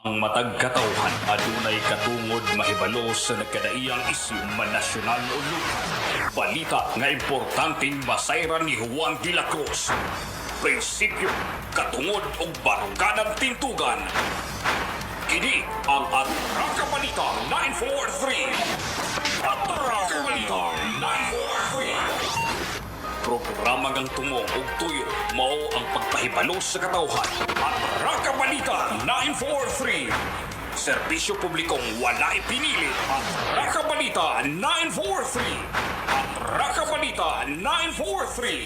Ang matag katawhan adunay katungod mahibalo sa nagkadaiyang isyu man nasyonal o lokal. Balita nga importanteng masayran ni Juan de la Cruz. Prinsipyo, katungod ug baruganan tintugan. Kini ang Atraka Balita 943. Atraka Balita 943. Programa ngang tungo ug tuyo mao ang pagpahibalo sa katawhan. Atraka Balita 943. Serbisyo publikong walay pinili. Atraka Balita 943. Atraka Balita 943.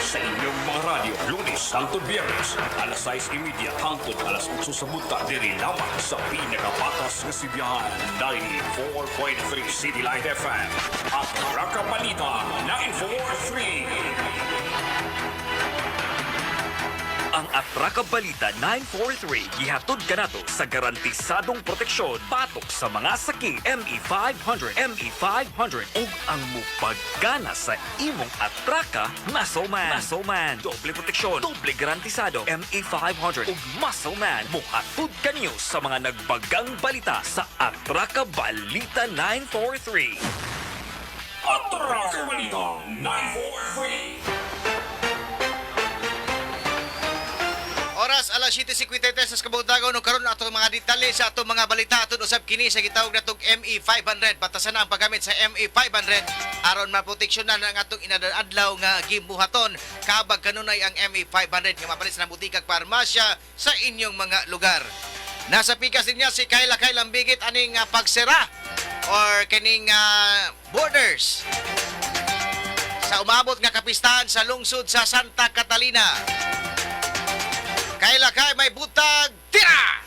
Sa inyong mga radyo, Lunes hangtod Biyernes, alas 6:30 hangtod alas 8 sa buntag, diri lamang sa pinakapatas nga sibihan, 94.3 City Light FM. Atraka Balita 943. Ang Atraka Balita 943 gihatod kanato sa garantisadong proteksyon batok sa mga sakit ME500, ME500 ug ang mupagana sa imong atraka Muscle Man. Muscle Man. Doble proteksyon, doble garantisado. ME500 ug Muscle Man mohatod kanyo sa mga nagbagang balita sa Atraka Balita 943. Atraka Balita 943. Oras alas 7:53 sa kabuntagon ug karon atong mga detalye sa atong mga balita aton usab kini sa gitawag natong ME500. Batasan na ang paggamit sa ME500 aron maproteksyonan ang atong inadlaw nga gibuhaton. Kabag kanunay ang ME500 nga mapalit sa butikag parmasya sa inyong mga lugar. Nasa pikas din niya si Kayla Kaylang Bigit aning pagsira or kining borders sa umabot nga kapistahan sa lungsod sa Santa Catalina. Kayla Kay, may butag, tira!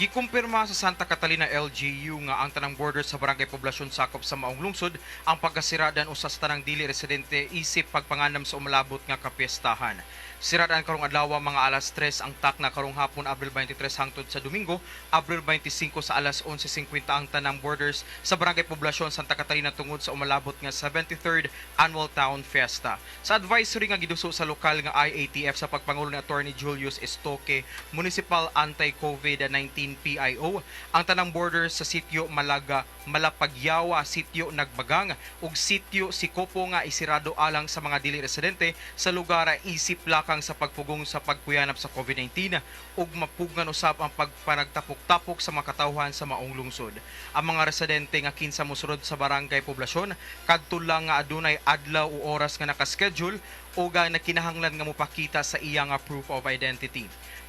Gikumpirma sa Santa Catalina LGU nga ang tanang border sa barangay poblasyon sakop sa maong lungsod ang pagkasiradan usa sa tanang dili residente isip pagpanganam sa umalabot nga kapiestahan. Siradan karong adlaw mga alas 3 ang takna karong hapon Abril 23 hangtod sa Domingo, Abril 25 sa alas 11:50 ang tanang borders sa barangay poblasyon Santa Catalina tungod sa umalabot nga 73rd Annual Town Fiesta. Sa advisory nga giduso sa lokal nga IATF sa pagpangulo ni Attorney Julius Estoque, Municipal Anti-COVID-19 PIO, ang tanang borders sa sitio Malaga, Malapagyawa, sitio Nagbagang ug sitio Sikopo nga isirado alang sa mga dili residente sa lugar isip lakang sa pagpugong sa pagkuyanap sa COVID-19 ug mapugngan usab ang pagpanagtapok-tapok sa mga katawhan sa maong lungsod. Ang mga residente nga kinsa mosulod sa barangay poblasyon kadto lang nga adunay adlaw o oras nga nakaschedule o ga nagkinahanglan nga mopakita sa iya nga proof of identity.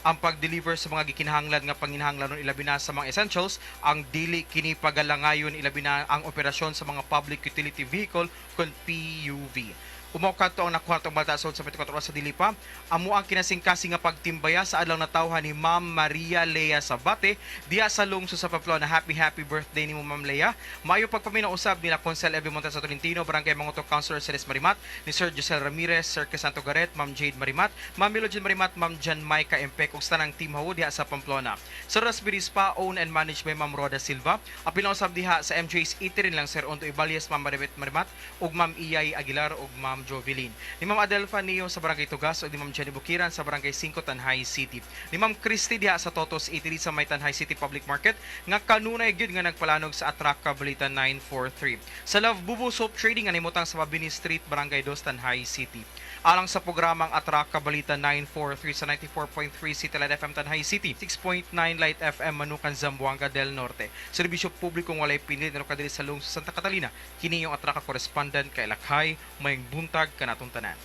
Ang pag-deliver sa mga gikinahanglan nga panginahanglanon ilabi na sa mga essentials ang dili kini pagalangayon ilabi na ang operasyon sa mga public utility vehicle kon PUV. Umaw kadto ang nakuha natong balita sa 24 oras sa dili pa. Amo ang kinasingkasing nga pagtimbaya sa adlaw natawhan ni Ma'am Maria Lea Sabate diya sa lungsod sa Pamplona. Happy happy birthday nimo, Ma'am Lea. Maayo pagpaminaw usab nila Consel Ebe Montes sa Tolentino, Barangay Mangoto Councilor Ceres Marimat, ni Sir Giselle Ramirez, Sir Crisanto Garet, Ma'am Jade Marimat, Ma'am Milogin Marimat, Ma'am Jan Micah Empec ug sa tanang team Hawo diha sa Pamplona. Sa Raspberry Spa, owned and managed by Ma'am Roda Silva. Apil na usab diha sa MJ's Eatery lang Sir Ondo Ibalyes, Ma'am Maribet Marimat ug Ma'am Iyay Aguilar ug Ma'am Jovelyn. Ni Ma'am Adelfa Neo sa Barangay Tugas ug ni Ma'am Jenny Bukiran sa Barangay 5 Tanjay City. Ni Ma'am Christy diha sa Totos Eatery sa may Tanjay City Public Market nga kanunay gyud nga nagpalanog sa Atraka Balita 943. Sa Love Bubu Soap Trading nga nimutang sa Mabini Street, Barangay 2 Tanjay City. Alang sa programang Atraka Balita 943 sa 94.3 City Light FM Tanjay City, 6.9 Light FM Manukan, Zamboanga del Norte. Serbisyo publikong walay pinili na kadiri sa lungsod Santa Catalina. Kini yung Atraka correspondent kay Lakay, mayong buntag kanatong tanan.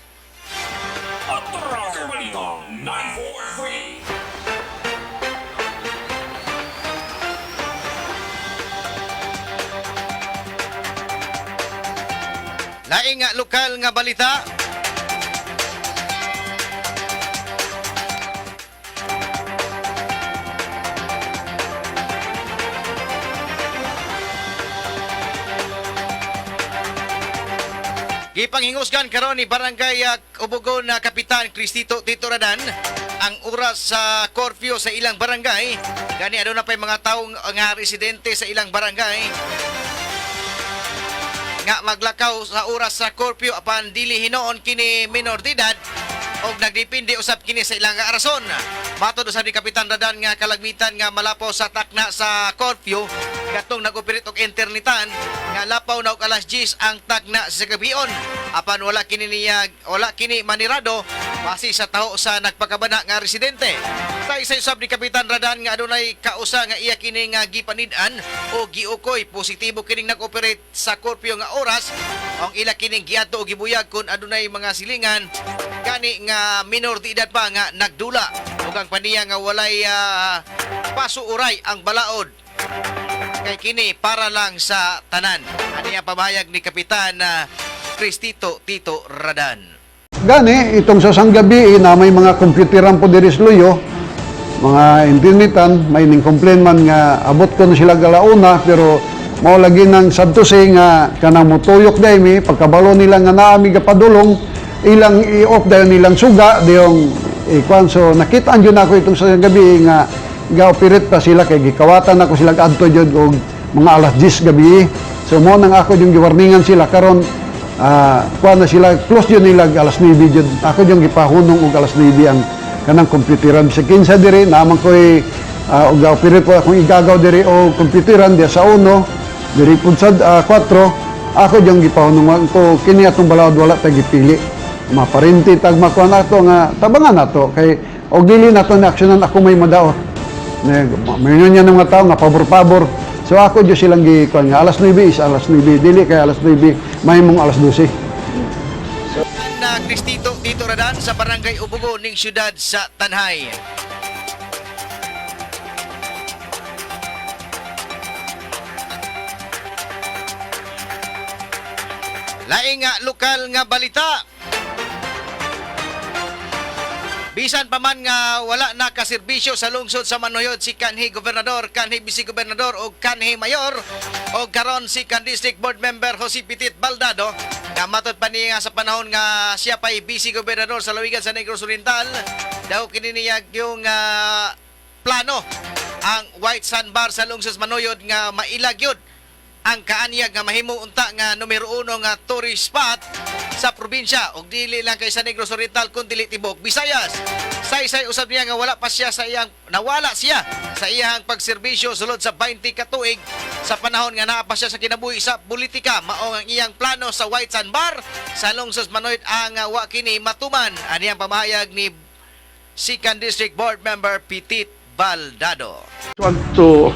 Atraka Balita 943. Laing nga lokal nga balita. Gipanghingusgan karon ni Barangay Ubugon na Kapitan Cristito Tito Radan ang oras sa curfew sa ilang barangay. Gani aduna pay mga tawo nga residente sa ilang barangay nga maglakaw sa oras sa curfew apan dili hinuon kini minor de edad. Og nagdepende usab kini sa ilang rason. Matod usab ni Kapitan Radan nga kalagmitan nga malapaw sa takna sa curfew katong nag-operate og internetan nga lapaw na og alas 10 ang takna sa gabion. Apan wala kini niya, wala kini manirado base sa taho sa nagpakabana nga residente. Sa isa usab ni Kapitan Radan nga adunay kausa nga iya kini nga gipanid-an o giukoy, positibo kining nag-operate sa curfew nga oras. Ang ila kining giadto o gibuyag kung adunay mga silingan gani nga minor de edad pa nga nagdula, ug ang paniya nga walay pasuuray ang balaod kay kini para lang sa tanan. Ani ang pamahayag ni Kapitan Cristito Tito Radan. Gani, itong sa sanggabi na may mga computeran po diri sa Luyo, mga internetan, may ning complain man nga abot ko na sila galauna, pero mao lagi nang sad to say nga kanang mutuyok dahil mi, pagkabalo nila nga naami gapadulong, ilang i-off dayon nilang suga, diyong ikuan. So nakita yun ako itong sa gabi nga ga-operate pa sila kay gikawatan ako sila adto jud og mga alas 10 gabi. So mo nang ako yung giwarningan sila karon. Kuan na sila, close yun nila alas 9 jud. Ako yung gipahunong og alas 9 ang kanang computeran sa kinsa diri naman ko'y og ga-operate po akong igagaw diri o computeran diya sa uno diri pud sa 4. Ako yung gipahunong ko kini atong balaod, wala tay gipili, maparinti tag makuan ato nga tabangan nato kay og dili nato na aksyonan, ako may madaot. Ne, mayroon niya ng mga tao nga pabor-pabor. So ako Diyos silang gikuan nga alas 9 is alas 9, dili kay alas 9 mahimong alas 12. Na Cristito Tito Radan sa Barangay Ubugo ning siyudad sa Tanay. Laing nga lokal nga balita. Bisan pa man nga wala na kaserbisyo sa lungsod sa Manuyod si kanhi gobernador, kanhi vice gobernador o kanhi mayor o karon si kan district board member Jose Petit Baldado, nga matod pa niya nga sa panahon nga siya pa'y vice gobernador sa lawigan sa Negros Oriental daw kini niya yung plano ang White Sand Bar sa lungsod sa Manuyod nga mailag yun ang kaanyag nga mahimo unta nga numero uno nga tourist spot sa probinsya ug dili lang kay sa Negros Oriental kun dili tibok Visayas. Saysay usab niya nga wala pa siya sa iyang nawala siya sa iyang pagserbisyo sulod sa 20 ka tuig sa panahon nga naa pa siya sa kinabuhi sa politika, mao ang iyang plano sa White Sand Bar sa lungsod Manoyod ang wa kini matuman. Ani ang pamahayag ni Second District Board Member Petit Baldado. Want to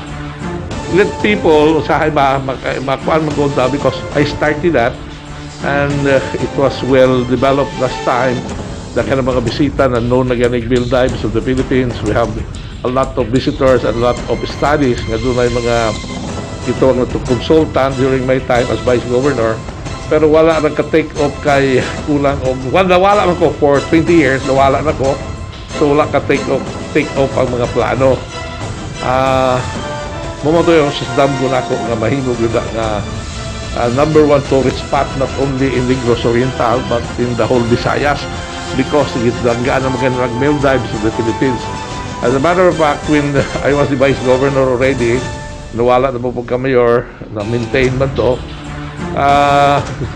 let people usahay ba makuan magunda because I started that and it was well developed last time. Daghan ng mga bisita na known na ganig Maldives of the Philippines. We have a lot of visitors and a lot of studies nga doon ay mga gitawag na to consultant during my time as vice governor, pero wala nang ka-take off kay kulang og wala, wala man ko for 20 years, nawala na ko, so wala ka take off ang mga plano. Mo to yung damgo nako nga mahimo gyud na nga number one tourist spot not only in Negros Oriental but in the whole Visayas because gidanggaan ang mga nag Maldives of the Philippines. As a matter of fact, when I was the vice governor already, nawala na po pagka-mayor, na-maintain man to,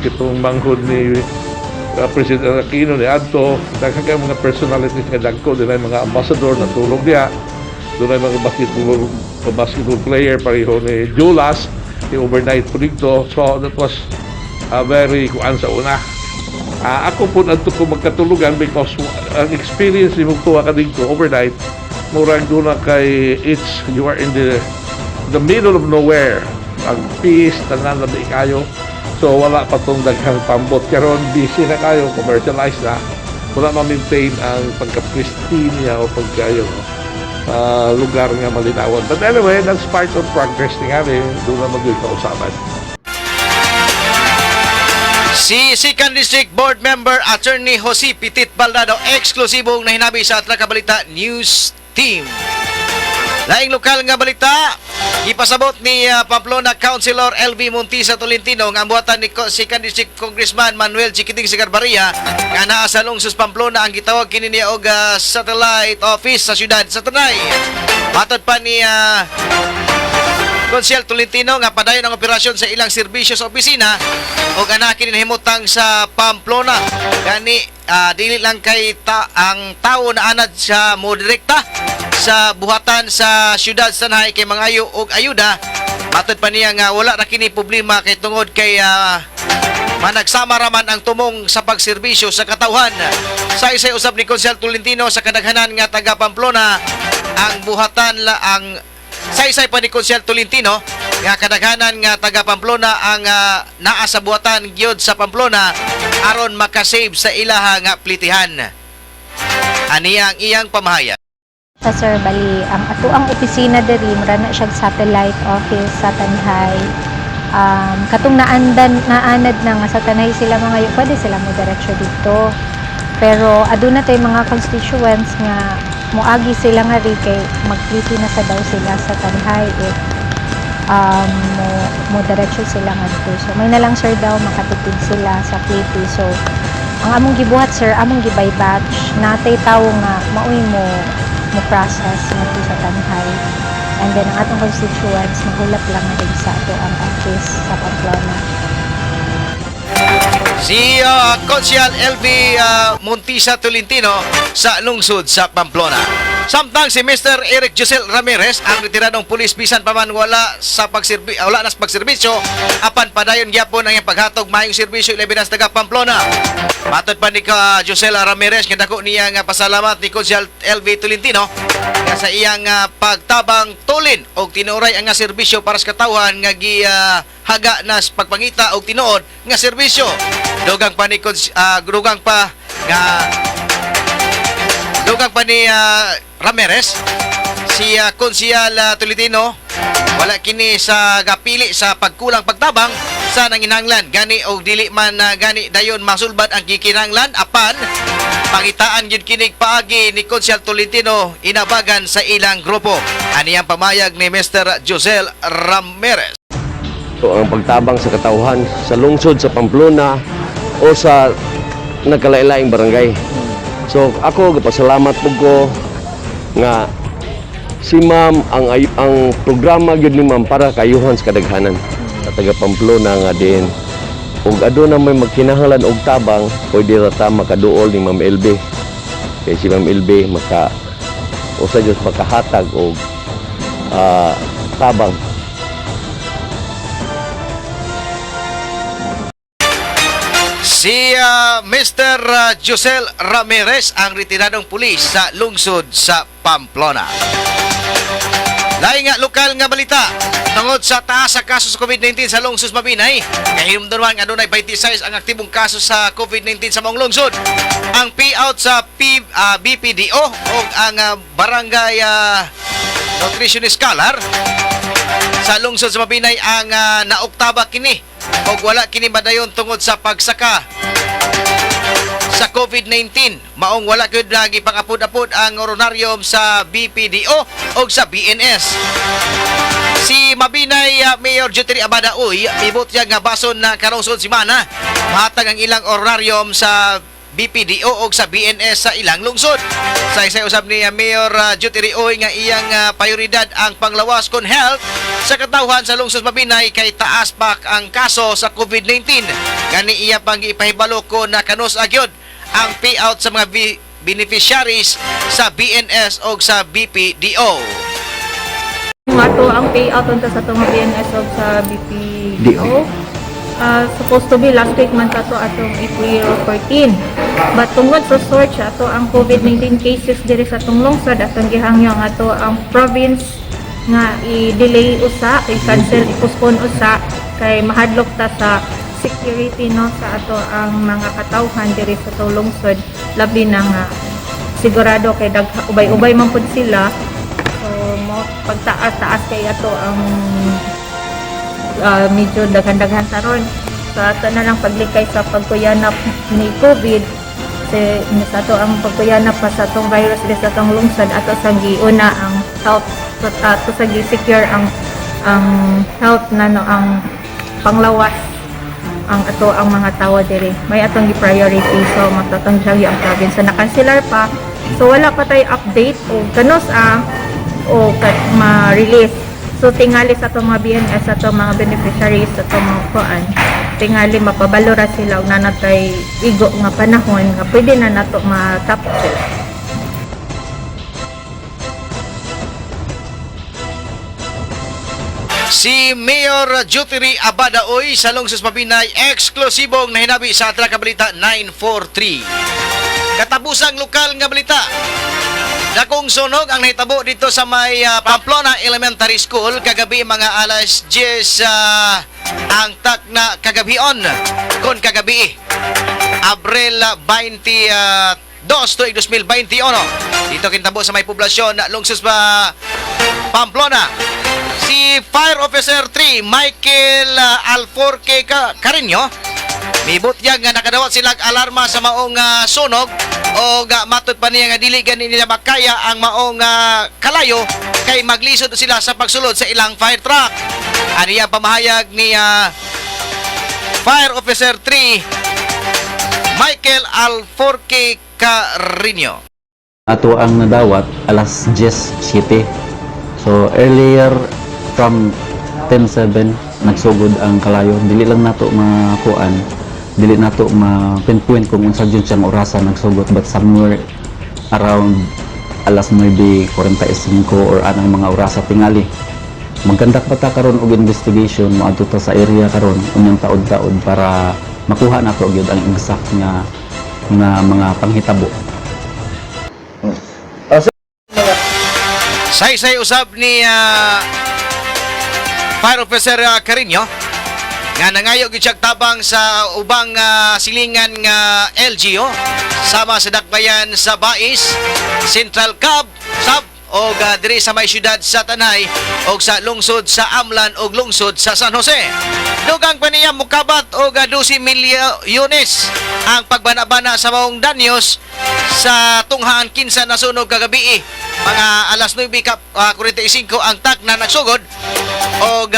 kitong manghud ni President Aquino ni Adto, daghan kay mga personalities nga dagko, dunay mga ambassador na tulog diha, dunay mga basketball player pareho ni Julas, di overnight po dito. So that was very kuan sa una. Ako po adto ko magkatulugan because ang experience ni tuwa ka dito overnight, murag doon na kay it's you are in the middle of nowhere. Ang peace, tanan labi kayo. So wala pa tong daghang pambot. Karon busy na kayo, commercialized na. Wala ma-maintain ang pagka-pristine niya o pagka lugar nga malinawan. But anyway, that's part of progress ni kami. Doon na mag kausaban. Si Second District Board Member Attorney Jose Petit Baldado, eksklusibong nahinabi sa Atraka Balita News Team. Laing lokal nga balita, ipasabot ni Pamplona Councilor LV Montisa Tolentino nga ang buhatan ni Second District Congressman Manuel Chiquiting Sagarbarria nga naa sa lungsod Pamplona ang gitawag kini niya og satellite office sa syudad sa Tanay. Matod pa ni Konsehal Tolentino nga padayon ang operasyon sa ilang serbisyo sa opisina o ana kini nahimutang sa Pamplona. Gani Dili lang kay ta, ang tao na anad sa mo direkta sa buhatan sa syudad sa Tanay kay mangayo og ayuda. Matod pa niya nga wala ra kini problema kay tungod kay managsama raman ang tumong sa pagserbisyo sa katawhan. Sa isay usab ni Konsehal Tolentino sa kadaghanan nga taga Pamplona ang buhatan la ang saysay pa ni Konsehal Tolentino nga kadaghanan nga taga Pamplona ang naa sa buhatan gyud sa Pamplona aron makasave sa ilaha nga plitihan. Aniya ang iyang pamahayag. Siya, sir, bali ang ato ang opisina diri mura na siyang satellite office sa Tanhay. Katong naandan naanad na nga sa Tanhay sila mga pwede sila mo diretso dito. Pero aduna tay mga constituents nga moagi sila nga ri kay magpliti na sa daw sila sa Tanhay if mo diretso sila ngadto. So may na lang, sir, daw makatipid sila sa pliti. So ang among gibuhat, sir, among gibay batch natay tawo nga maoy mo mo process ngadto sa Tanhay. And then ang atong constituents maghulap lang na rin sa ato ang office sa Pamplona. Si Konsehal LV Montisa Tolentino sa lungsod sa Pamplona. Samtang si Mr. Eric Josel Ramirez, ang retiradong pulis, bisan pa man wala na sa pagserbisyo, apan padayon gyapon ang iyang paghatog maayong serbisyo ilabi na sa taga Pamplona. Matod pa ni ka Josel Ramirez nga dako niya nga pasalamat ni Konsehal LV Tolentino nga sa iyang pagtabang tulin og tinuray ang nga serbisyo para sa katawhan nga gihaga na sa pagpangita og tinuod nga serbisyo. Dugang pa ni Ramirez, si Konsehal Tolentino wala kini sa gapili sa pagkulang pagtabang sa nanginahanglan gani og dili man gani dayon masulbad ang gikinahanglan, apan pangitaan gyud kinig paagi ni Konsehal Tolentino inabagan sa ilang grupo. Ani ang pamayag ni Mr. Josel Ramirez. So, ang pagtabang sa katawhan sa lungsod sa Pamplona o sa nagkalain-laing barangay. So ako gapasalamat pud ko nga si ma'am ang programa gyud ni ma'am para kayuhan sa kadaghanan sa taga Pamplona nga din ug aduna may magkinahanglan og tabang, pwede ra ta makaduol ni Ma'am LB kay si Ma'am LB maka usa gyud makahatag og tabang. Si Mr. Josel Ramirez, ang retiradong pulis sa lungsod sa Pamplona. Lain nga lokal nga balita. Tungod sa taas sa kaso sa COVID-19 sa lungsod Mabinay, kahinumduman nga adunay 26 ang aktibong kaso sa COVID-19 sa maong lungsod. Ang payout sa BPDO o ang barangay nutritionist scholar sa lungsod sa Mabinay ang naoktaba kini og wala kini madayon tungod sa pagsaka sa COVID-19. Maong wala gyud lagi pangapud-apud ang honorarium sa BPDO o sa BNS. Si Mabinay Mayor Jutri Abada Uy, mibutya nga bason na karong sud semana mahatag ang ilang honorarium sa BPDO o sa BNS sa ilang lungsod. Sa isay usab ni Mayor Jutri Uy nga iyang prioridad ang panglawas kon health sa katawhan sa lungsod Mabinay kay taas pa ang kaso sa COVID-19. Gani iya pang gipahibalo ko na kanus agyod ang payout sa mga beneficiaries sa BNS o sa BPDO. Nga to ang payout unta sa atong BNS og sa BPDO. Supposed to be last week man ta to atong April 14. But tungod sa surge ato ang COVID-19 cases diri sa atong lungsod, atong gihangyo ang ato ang province nga i-delay usa, i-cancel, i-postpone usa kay mahadlok ta sa security, no, sa ato ang mga katawhan diri sa atong lungsod, labi na nga sigurado kay ubay-ubay man pud sila. So mo pagtaas-taas kay ato ang medyo daghan-daghan taron. So ato na lang paglikay sa pagkuyanap ni COVID sa ato ang pagkuyanap pa sa atong virus diri sa atong lungsod, ato sa giuna ang health. So, ato sa gi-secure ang health na, no, ang panglawas ang ato ang mga tawo diri may atong gi-priority. So matatong siya ang province. So nakanselar pa, so wala pa tay update o kanus a o ma-release. So tingali sa atong mga BNS, sa atong mga beneficiaries, sa atong mga kuan. Tingali mapabalo ra sila og nanatay igo nga panahon nga pwede na nato ma-capture. Si Mayor Jutiri Abadaoy sa Lungsod Mabinay, eksklusibong nahinabi sa Atraka Balita 943. Katapusang lokal nga balita. Dakong sunog ang nahitabo dito sa may Pamplona Elementary School kagabi mga alas 10 ang takna kagabion kon kagabi Abril 22 tuig 2021. Dito kintabo sa may poblasyon lungsod sa Pamplona. Si Fire Officer 3 Michael Alforque Carino mibutyag nga nakadawat sila og alarma sa maong sunog o matud pa niya nga dili gani nila makaya ang maong kalayo kay maglisod sila sa pagsulod sa ilang fire truck. Ani ang pamahayag ni Fire Officer 3 Michael Alforque Carino. Ato ang nadawat alas 10:07. So earlier from 10:07 nagsugod ang kalayo. Dili lang nato makuan, dili nato ma-pinpoint kung unsa jud siyang orasa nagsugod, but somewhere around alas 9:45 or anang mga orasa tingali. Magkandak pa ta karon og investigation, moadto ta sa area karon unyang taod-taod para makuha nato gyud ang exact nga nga mga panghitabo. Saysay usab ni Fire Officer Carino nga nangayo gyud siyag tabang sa ubang silingan nga LGU sama sa Dakbayan sa Bais, Central Cab, Sab og diri sa may syudad sa Tanay og sa lungsod sa Amlan og lungsod sa San Jose. Dugang pa niya mukabat og 12 milyones ang pagbana-bana sa maong danyos sa tunghaan kinsa nasunog kagabi mga alas 9:45 ang tak na nagsugod og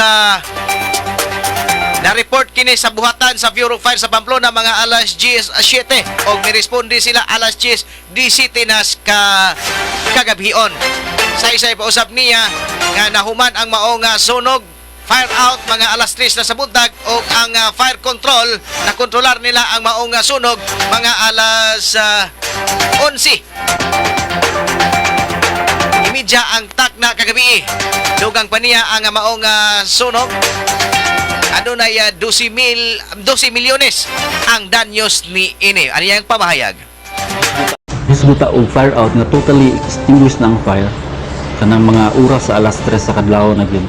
na-report kini sa buhatan sa Bureau of Fire sa Pamplona mga alas 10:07 og niresponde sila alas 10:17 nas ka kagabhion. Sa isay pausap niya nga nahuman ang maong sunog, fire out mga alas 3 na sa buntag og ang fire control na kontrolar nila ang maong sunog mga alas 11:30 ang takna kagabi. Dugang pa niya ang maong sunog. Adunay 12 milyones ang danyos ni ini. Ano yang pamahayag? Hisguta og fire out nga totally extinguished na ang fire kanang mga oras sa alas 3 sa kadlawon na gyud.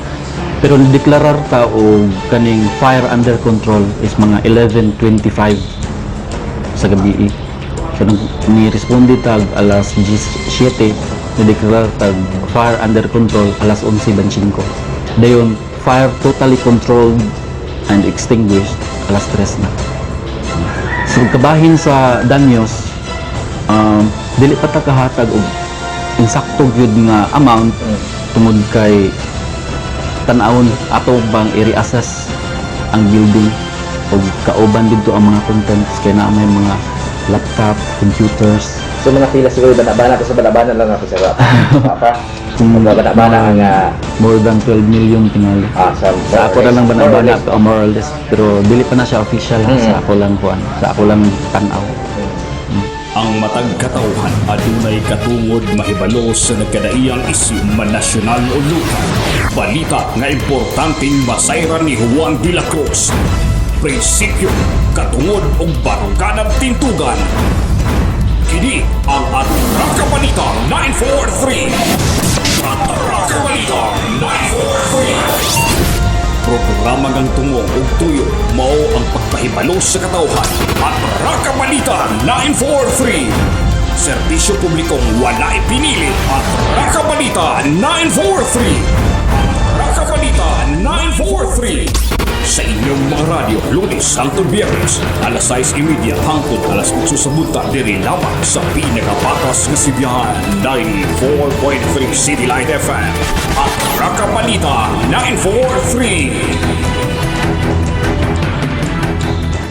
Pero nideklarar ta og kaning fire under control is mga 11:25 sa gabi. So nag ni-responde tag alas 7, nideklarar tag fire under control alas 11:25. Dayon fire totally controlled and extinguished alas 3 na. So kabahin sa danyos, dili pa ta kahatag og insakto gyud nga amount tungod kay tan-awon ato bang i-reassess ang building og kauban didto ang mga contents kay naa may mga laptop, computers. So mga pila siguro bana-bana ko sa bana-bana lang ako sa papa. Bana-bana ang More than 12 million tingali. Sa Sa ako na lang more or bana-bana less. more or less, pero dili pa na siya official ha. Sa ako lang kuan, sa ako lang tan-aw. Ang matag katawhan adunay katungod mahibalo sa nagkadaiyang isyu man nasyonal o lokal. Balita nga importanteng masayran ni Juan de la Cruz. Prinsipyo, katungod ug baruganang tintugan. Kini ang Atraka Balita 943. Atraka Balita 943. Programa ngang tungong ug tuyo mao ang pagpahibalo sa katawhan. Atraka Balita 943. Serbisyo publikong wala ipinili. Atraka Balita 943. Atraka Balita 943. Sa inyong mga radyo, Lunes hangtod Biyernes, alas 6:30 hangtod alas 8 sa buntag, diri lamang sa pinakapatas nga sibihan, 94.3 City Light FM. Atraka Balita 943.